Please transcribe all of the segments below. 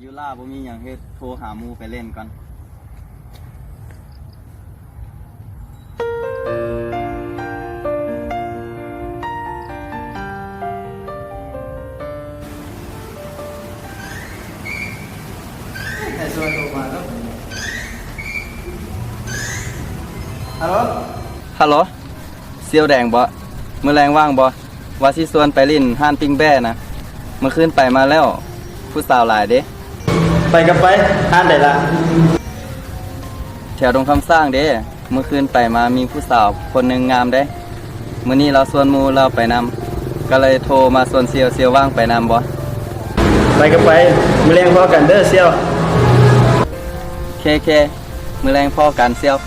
ຢູ່ລາວບໍ່ມີຫຍັງເຮັດ ໂທຫາໝູ່ໄປຫຼິ້ນກ່ອນ. ໃຫ້ຊ່ວຍໂທມາເນາະ. ຮັລໂຫຼ ຮັລໂຫຼ ສ່ຽວແດງບໍ? ມື້ແລງວ່າງບໍ? ວ່າຊິຊວນໄປຫຼິ້ນຮ້ານປີ້ງແບ້ນະ. ມື້ຄືນໄປມາແລ້ວ ຜູ້ສາວຫຼາຍເດ້. ໄປກໍໄປ. ຮ້ານໃດລະ? ແຖວດົງຄຳຊ້າງເດ້. ມື້ຄືນໄປມາມີຜູ້ສາວຄົນໜຶ່ງງາມເດ້. ມື້ນີ້ລາວຊວນໝູ່ລາວໄປນຳ ກໍເລີຍໂທມາຊວນສ່ຽວ, ສ່ຽວວ່າງໄປນຳບໍ່? ໄປກໍໄປ. ມື້ແລງພໍ້ກັນເດີສ່ຽວ. ເຄ ເຄ. ມື້ແລງພໍ້ກັນສ່ຽວ.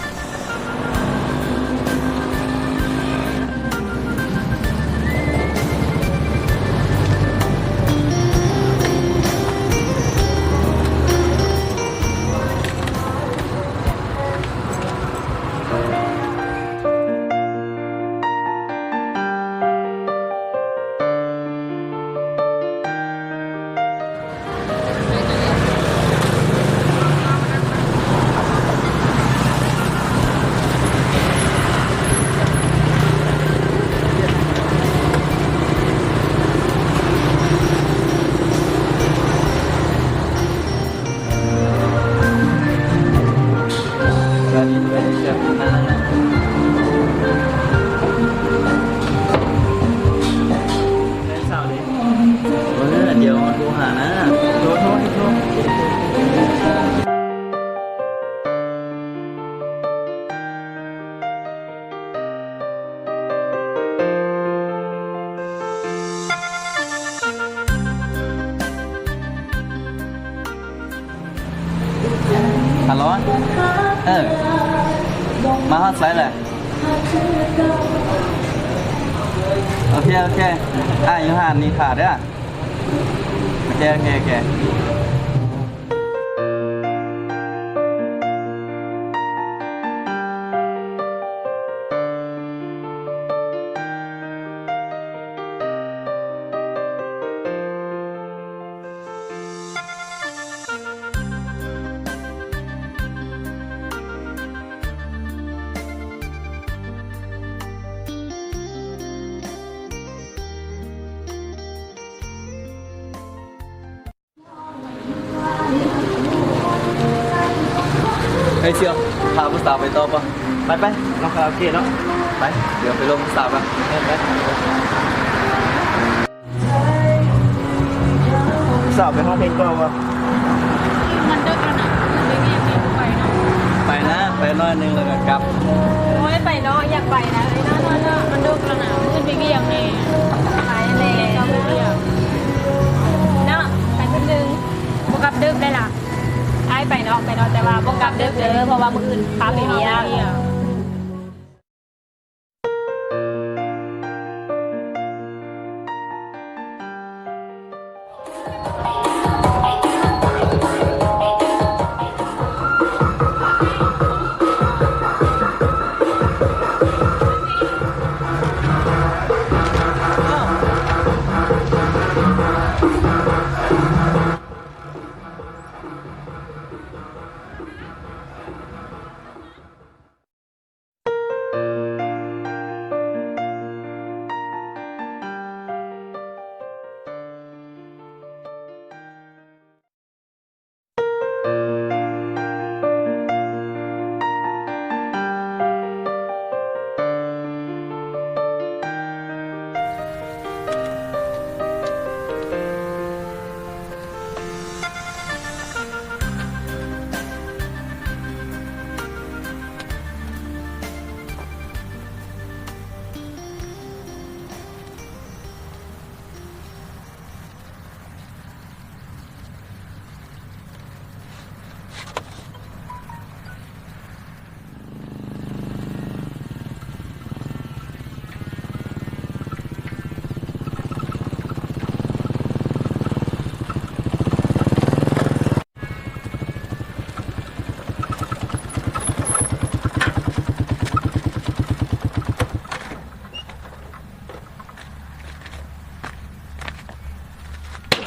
ເອີ ດຽວໂທຫານະ. ໂທ ໂທ ໂທ. ຮັລໂຫຼ ເອີ ມາຮອດໃສແລ້ວ? ໂອເຄ ໂອເຄ ອ້າຍຢູ່ຮ້ານນີ້ຖ້າເດີ. ໂອເຄ ໂອເຄ ໂອເຄ. ເຮີ້ຍ ສ່ຽວ ພາຜູ້ສາວໄປຕໍ່ບໍ່? ໄປ ໄປ ລອງຄາຣາໂອເກະເນາະ. ໄປ ດຽວໄປລົມຜູ້ສາວກ່ອນ. ເອີ ໄປ ຜູ້ສາວໄປຮ້ອງເພງຕໍ່ບໍ່? ມັນເດິກແລ້ວນະ ໄປນະ ໄປໜ້ອຍໜຶ່ງແລ້ວກໍກັບ. ໂອ້ຍ ໄປເນາະ ຢາກໄປນະ. ເອີຍ ເນາະ ເນາະ ເນາະ ມັນເດິກແລ້ວນະ ມື້ອື່ນໄປວຽກແດ່. ໄປແຫຼະ ເຈົ້າໄປວຽກເນາະ ໄປຄືນໜຶ່ງ. ບໍ່ກັບດຶກໄດ້ລະ. ອ້າຍໄປເນາະ ໄປເນາະ ແຕ່ວ່າບໍ່ກັບເດີ ເດີ ເພາະວ່າມື້ອື່ນພາໄປວຽກ.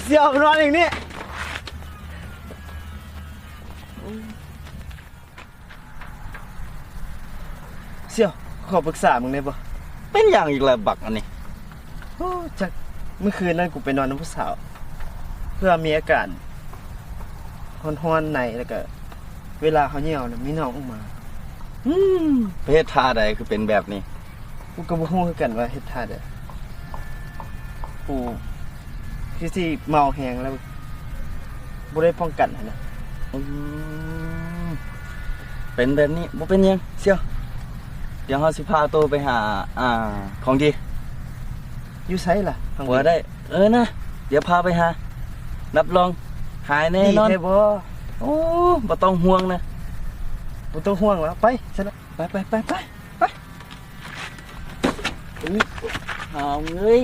ສ່ຽວ ມານອນຢູ່ນີ້. ສ່ຽວ ຂໍປຶກສາມຶງໄດ້ບໍ່? ເປັນຫຍັງອີກລະບັກອັນນີ້? ໂອ້ ຈັກ ມື້ຄືນນັ້ນກູໄປນອນນຳຜູ້ສາວ ເພື່ອມີອາການຮ້ອນໆໃນ ແລ້ວກະເວລາເຮົາຍ່ຽວນະ ມີໜອງອອກມາ. ອືມ ໄປເຮັດທ່າໃດຄືເປັນແບບນີ້? ກູກໍບໍ່ຮູ້ຄືກັນວ່າເຮັດທ່າໃດ. ກູຄືຊິເມົາແຮງແລ້ວ ບໍ່ໄດ້ປ້ອງກັນຫັ້ນນະ. ອືມ ເປັນແບບນີ້ ບໍ່ເປັນຫຍັງສ່ຽວ. ດຽວເຮົາຊິພາໂຕໄປຫາ ອ່າ ຂອງດີ. ຢູ່ໃສລະ ຂອງດີ? ບໍ່ໄດ້ ເອີນະ ດຽວພາໄປຫາ ຮັບຮອງຫາຍແນ່ນອນ. ດີແທ້ບໍ່? ໂອ້ ບໍ່ຕ້ອງຫ່ວງນະ. ບໍ່ຕ້ອງຫ່ວງລະ ໄປຊັ້ນນະ. ໄປ ໄປ ໄປ ໄປ ໄປ. ຫາມເອີຍ.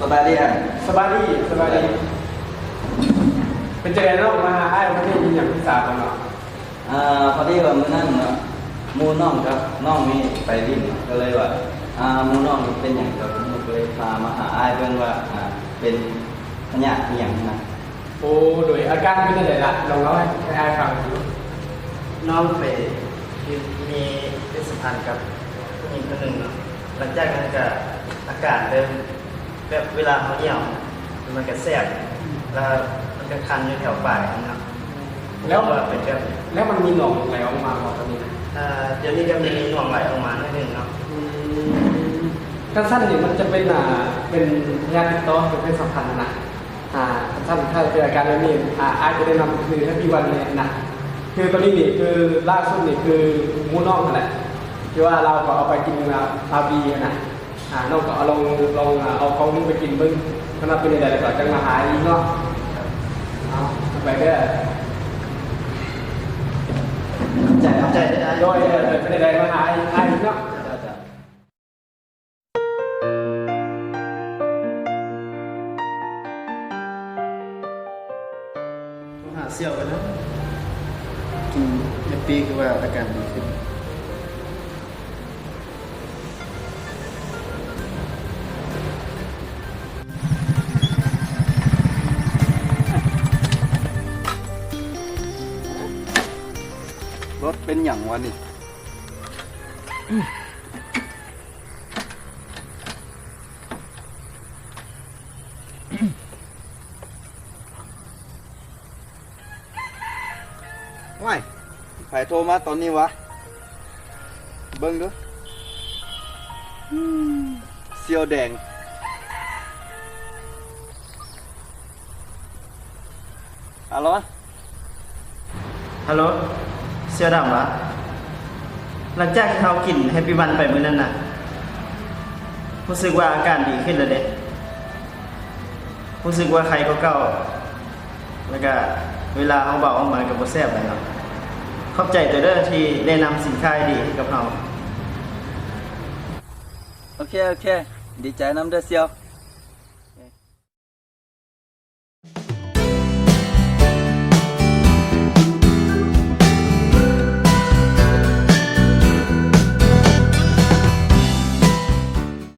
ສະບາຍດີອ້າຍ. ສະບາຍດີ ສະບາຍດີ. ເປັນຈັ່ງໃດນ້ອງ ມາຫາອ້າຍມື້ນີ້ ມີຫຍັງປຶກສາກັນເນາະ? ອ່າ ພໍດີວ່າມື້ນັ້ນເນາະ ໝູ່ນ້ອງກັບນ້ອງນີ້ໄປຫຼິ້ນເນາະ ກໍເລີຍວ່າ ອ່າ ໝູ່ນ້ອງເປັນຫຍັງກໍບໍ່ຮູ້ ກໍເລີຍພາມາຫາອ້າຍເບິ່ງວ່າ ອ່າ ເປັນພະຍາດອີ່ຫຍັງຫັ້ນນະ. ໂອ້ ໂດຍ ອາການເປັນຈັ່ງໃດລະ? ລອງເລົ່າໃຫ້ ໃຫ້ອ້າຍຟັງດູ. ນ້ອງໄປມີເພດສະພັນກັບຜູ້ຍິງຄົນໜຶ່ງເນາະ ຫຼັງຈາກນັ້ນກະອາການເລີ່ມ ແບບເວລາເຮົາຍ່ຽວ ມັນກະແສບ ແລ້ວມັນກະຄັນຢູ່ແຖວປາຍເນາະ. ແລ້ວ ວ່າເປັນແບບ ແລ້ວມັນມີໜອງໄຫຼອອກມາບໍ່ຕອນນີ້ນະ? ອ່າ ດຽວນີ້ກະມີໜອງໄຫຼອອກມາໜ້ອຍໜຶ່ງເນາະ. ອືມ ຄັນຊັ້ນນີ້ມັນຈະເປັນ ອ່າ ເປັນພະຍາດຕິດຕໍ່ ເປັນເພດສຳພັນນະ. ອ່າ ຄັນຊັ້ນຖ້າເປັນອາການແບບນີ້ ອ່າ ອ້າຍຈະແນະນຳຄື Happy One ແນ່ນະ. ຄືຕອນນີ້ນີ້ ຄືລ່າສຸດນີ້ ຄືໝູ່ນ້ອງຫັ້ນແຫຼະ ທີ່ວ່າລາວກໍເອົາໄປກິນ ອ່າ ລາວບີຫັ້ນນະ. ອ່າ ນ້ອງກໍເອົາ ລອງ ລອງ ອ່າ ເອົາຂອງໜຶ່ງໄປກິນເບິ່ງ ຄັນວ່າເປັນຈັ່ງໃດແລ້ວກໍຈັ່ງມາຫາອີກເນາະ. ເອົາ ໄປເດີ. ຂອບໃຈ ຂອບໃຈເດີ. ໂດຍ ເອີ ເປັນຈັ່ງໃດມາຫາອີກເນາະ. ໂທຫາສ່ຽວກັນນະ ກິນແຮບປີ້ຄືວ່າອາການດີຂຶ້ນ. ລົດເປັນຫຍັງວະນີ້? ໂອ້ຍ ໃຜໂທມາຕອນນີ້ວະ? ເບິ່ງດູ ສ່ຽວແດງ. ອາໂລ ຮາໂລ ສ່ຽວດຳຫວາ? ຫຼັງຈາກທີ່ເຮົາກິນແຮັບປີ້ວັນໄປມື້ນັ້ນນະ ຮູ້ສຶກວ່າອາການດີຂຶ້ນແລ້ວເດ້. ຮູ້ສຶກວ່າໄຄກວ່າເກົ່າ ແລ້ວກະເວລາເຮົາເບົາອອກມາກະບໍ່ແສບແລ້ວເນາະ. ຂອບໃຈໂຕເດີທີ່ແນະນຳສິນຄ້າດີໆໃຫ້ກັບເຮົາ. ໂອເຄ ໂອເຄ ດີໃຈນຳເດີສ່ຽວ.